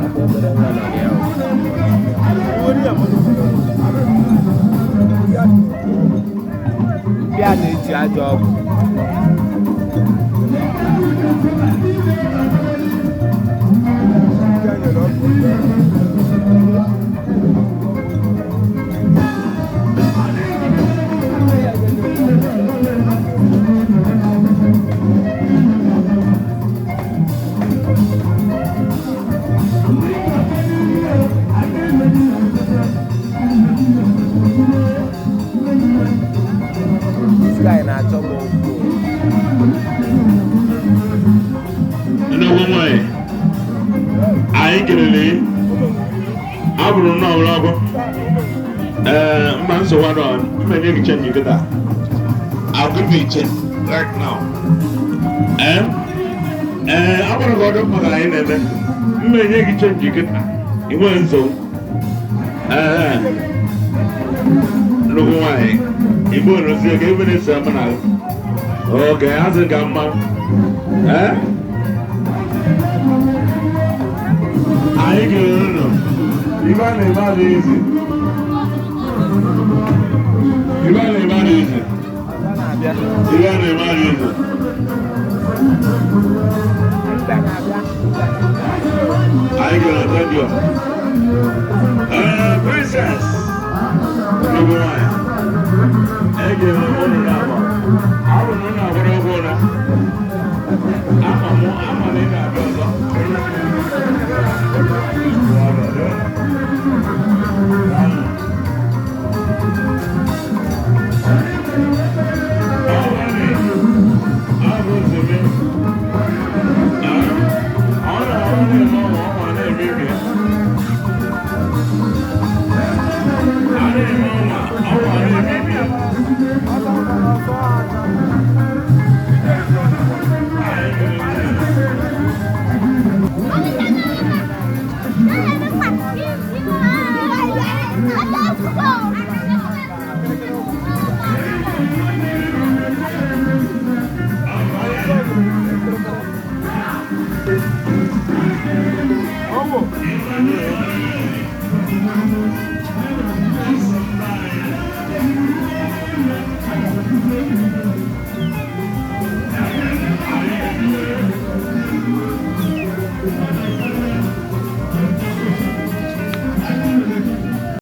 Ọ bụ obere nwa nọ ya o. Ndị a na-eji ajọ ọgwụ. This guy na-achọ m okwu. Nnukwu nwanyị, anyị kelele. Abụrụ nnọọ ọbụla. Ee, mba, nsogbu adọ. Mma enye gị change kịta. I'll give you change right now. Ee ee, agbara gị ọdụ maka anyị na-eme. Mma enye gị change kịta, ị nweghị nsogbu. Ee, nnukwu nwanyị, igbo rozie ka ebe na-eso ama na oge azụ ka mma. Ee, anyị kelere unu. Ibe a na-eme adịghị izi, ibe a na-eme adịghị izi. Ọ na-abịa. Ibe a na-eme adịghị izi. Mbe na-abịa. Anyị kelere, thank you. Ee, princess, nnukwu nwanyị, ekele unu.